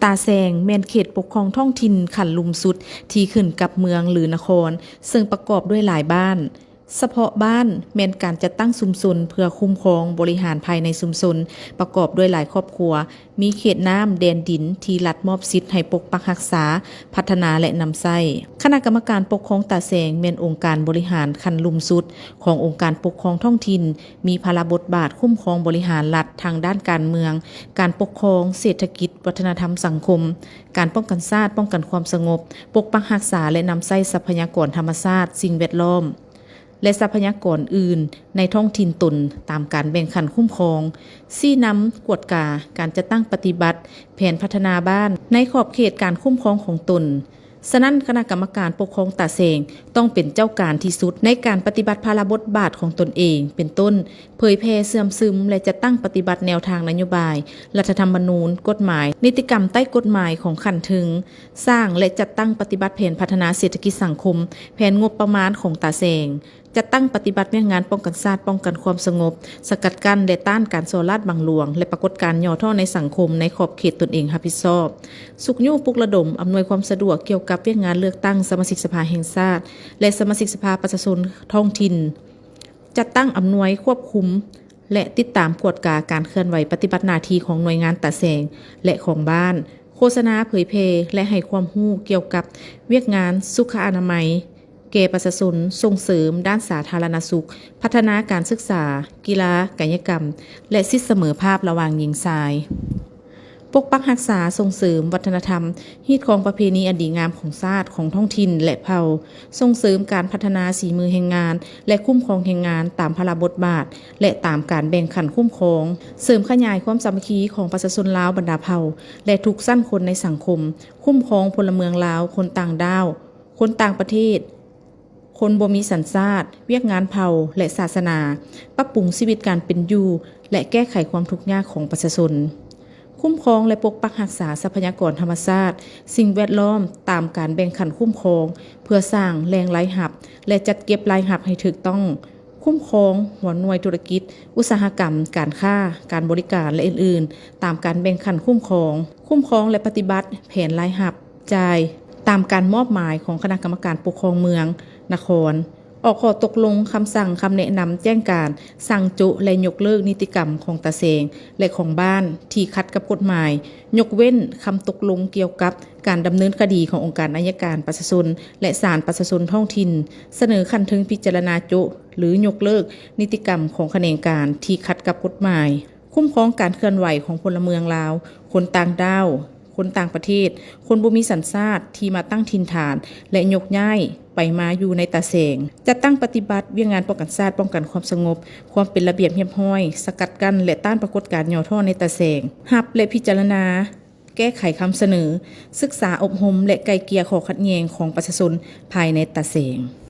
ຕາແສງແມ່ນເຂດປົກຄອງທ້ອງຖິ່ນຂັ້ນລຸ່ມສຸດທີ່ຂຶ້ນກັບເມືອງ ຫຼື ນະຄອນ, ເຊິ່ງປະກອບດ້ວຍຫຼາຍບ້ານ. ສະເພາະບ້ານແມ່ນການຈັດຕັ້ງຊຸມຊົນເພື່ອຄຸ້ມຄອງບໍລິຫານພາຍໃນຊຸມຊົນ, ປະກອບດ້ວຍຫຼາຍຄອບຄົວ, ມີເຂດນ້ຳແດນດິນທີ່ລັດມອບສິດໃຫ້ປົກປັກຮັກສາ, ພັດທະນາ ແລະ ນຳໃຊ້. ຄະນະກຳມະການປົກຄອງຕາແສງແມ່ນອົງການບໍລິຫານຂັ້ນລຸ່ມສຸດຂອງອົງການປົກຄອງທ້ອງຖິ່ນ, ມີພາລະບົດບາດຄຸ້ມຄອງບໍລິຫານລັດທາງດ້ານການເມືອງ, ການປົກຄອງ, ເສດຖະກິດ, ວັດທະນະທຳສັງຄົມ, ການປ້ອງກັນຊາດ, ປ້ອງກັນຄວາມສະຫງົບ, ປົກປັກຮັກສາ ແລະ ນຳໃຊ້ຊັບພະຍາກອນທຳມະຊາດ, ສິ່ງແວດລ້ອມ ແລະ ຊັບພະຍາກອນອື່ນໃນທ້ອງຖິ່ນຕົນຕາມການແບ່ງຂັ້ນຄຸ້ມຄອງ, ຊີ້ນຳ, ກວດກາການຈັດຕັ້ງປະຕິບັດແຜນພັດທະນາບ້ານໃນຂອບເຂດການຄຸ້ມຄອງຂອງຕົນ. ສະນັ້ນ, ຄະນະກຳມະການປົກຄອງຕາແສງຕ້ອງເປັນເຈົ້າການທີ່ສຸດໃນການປະຕິບັດພາລະບົດບາດຂອງຕົນເອງ, ເປັນຕົ້ນ ເຜີຍແຜ່, ເຊື່ອມຊຶມ ແລະ ຈັດຕັ້ງປະຕິບັດແນວທາງນະໂຍບາຍ, ລັດຖະທຳມະນູນ, ກົດໝາຍ, ນິຕິກຳໃຕ້ກົດໝາຍຂອງຂັ້ນເທິງ, ສ້າງ ແລະ ຈັດຕັ້ງປະຕິບັດແຜນພັດທະນາເສດຖະກິດສັງຄົມ, ແຜນງົບປະມານຂອງຕາແສງ, ຈັດຕັ້ງປະຕິບັດວຽກງານປ້ອງກັນຊາດ, ປ້ອງກັນຄວາມສະຫງົບ, ສະກັດກັ້ນ ແລະ ຕ້ານການສໍ້ລາດບັງຫຼວງ ແລະ ປາກົດການຫຍໍ້ທໍ້ໃນສັງຄົມໃນຂອບເຂດຕົນເອງຮັບຜິດຊອບ, ຊຸກຍູ້ປຸກລະດົມ, ອຳນວຍຄວາມສະດວກກ່ຽວກັບວຽກງານເລືອກຕັ້ງສະມາຊິກສະພາແຫ່ງຊາດ ແລະ ສະມາຊິກສະພາປະຊາຊົນທ້ອງຖິ່ນ, ຈັດຕັ້ງອຳນວຍ, ຄວບຄຸມ ແລະ ຕິດຕາມກວດກາການເຄື່ອນໄຫວປະຕິບັດໜ້າທີ່ຂອງໜ່ວຍງານຕາແສງ ແລະ ຂອງບ້ານ, ໂຄສະນາເຜີຍແຜ່ ແລະ ໃຫ້ຄວາມຮູ້ກ່ຽວກັບວຽກງານສຸຂະອະນາໄມແກ່ປະຊາຊົນ, ສົ່ງເສີມດ້ານສາທາລະນະສຸກ, ພັດທະນາການສຶກສາ, ກິລາ, ກາຍະກຳ ແລະ ສິດສະເໝີພາບລະຫວ່າງຍິງຊາຍ. ປົກປັກຮັກສາ, ສົ່ງເສີມວັດທະນະທຳ, ຮີດຄອງປະເພນີອັນດີງາມຂອງຊາດ, ຂອງທ້ອງຖິ່ນ ແລະ ເຜົ່າ, ສົ່ງເສີມການພັດທະນາສີມືແຮງງານ ແລະ ຄຸ້ມຄອງແຮງງານຕາມພາລະບົດບາດ ແລະ ຕາມການແບ່ງຂັ້ນຄຸ້ມຄອງ, ເສີມຂະຫຍາຍຄວາມສາມັກຄີຂອງປະຊາຊົນລາວບັນດາເຜົ່າ ແລະ ທຸກຊັ້ນຄົນໃນສັງຄົມ, ຄຸ້ມຄອງພົນລະເມືອງລາວ, ຄົນຕ່າງດ້າວ, ຄົນຕ່າງປະເທດ, ຄົນບໍ່ມີສັນຊາດ, ວຽກງານເຜົ່າ ແລະ ສາສະໜາ, ປັບປຸງຊີວິດການເປັນຢູ່ ແລະ ແກ້ໄຂຄວາມທຸກຍາກຂອງປະຊາຊົນ. ຄຸ້ມຄອງ ແລະ ປົກປັກຮັກສາຊັບພະຍາກອນທຳມະຊາດ, ສິ່ງແວດລ້ອມ ຕາມການແບ່ງຂັ້ນຄຸ້ມຄອງ ເພື່ອສ້າງແຫຼ່ງລາຍຮັບ ແລະ ຈັດເກັບລາຍຮັບໃຫ້ຖືກຕ້ອງ. ຄຸ້ມຄອງຫົວໜ່ວຍທຸລະກິດ, ອຸດສາຫະກຳ, ການຄ້າ, ການບໍລິການ ແລະ ອື່ນໆ ຕາມການແບ່ງຂັ້ນຄຸ້ມຄອງ. ຄຸ້ມຄອງ ແລະ ປະຕິບັດແຜນລາຍຮັບ ຈ່າຍຕາມການມອບໝາຍຂອງຄະນະກຳມະການປົກຄອງເມືອງ, ນະຄອນ, ອອກຂໍ້ຕົກລົງ, ຄຳສັ່ງ, ຄຳແນະນຳ, ແຈ້ງການ, ສັ່ງໂຈະ ແລະ ຍົກເລີກນິຕິກຳຂອງຕາແສງ ແລະ ຂອງບ້ານທີ່ຂັດກັບກົດໝາຍ, ຍົກເວັ້ນຄຳຕົກລົງກ່ຽວກັບການດຳເນີນຄະດີຂອງອົງການໄອຍະການປະຊາຊົນ ແລະ ສານປະຊາຊົນທ້ອງຖິ່ນ, ສະເໜີຂັ້ນເທິງພິຈາລະນາໂຈະ ຫຼື ຍົກເລີກນິຕິກຳຂອງຂະແໜງການທີ່ຂັດກັບກົດໝາຍ. ຄຸ້ມຄອງການເຄື່ອນໄຫວຂອງພົນລະເມືອງລາວ, ຄົນຕ່າງດ້າວ, ຄົນຕ່າງປະເທດ, ຄົນບໍ່ມີສັນຊາດທີ່ມາຕັ້ງຖິ່ນຖານ ແລະ ຍົກຍ້າຍໄປມາຢູ່ໃນຕາແສງ. ຈັດຕັ້ງປະຕິບັດວຽກງານປ້ອງກັນຊາດ, ປ້ອງກັນຄວາມສະຫງົບ, ຄວາມເປັນລະບຽບຮຽບຮ້ອຍ, ສະກັດກັ້ນ ແລະ ຕ້ານປາກົດການຫຍໍ້ທໍ້ໃນຕາແສງ. ຮັບ ແລະ ພິຈາລະນາ ແກ້ໄຂຄຳສະເໜີ, ສຶກສາອົບຮົມ ແລະ ໄກ່ເກ່ຍຂໍ້ຂັດແຍ່ງຂອງປະຊາຊົນພາຍໃນຕາແສງ.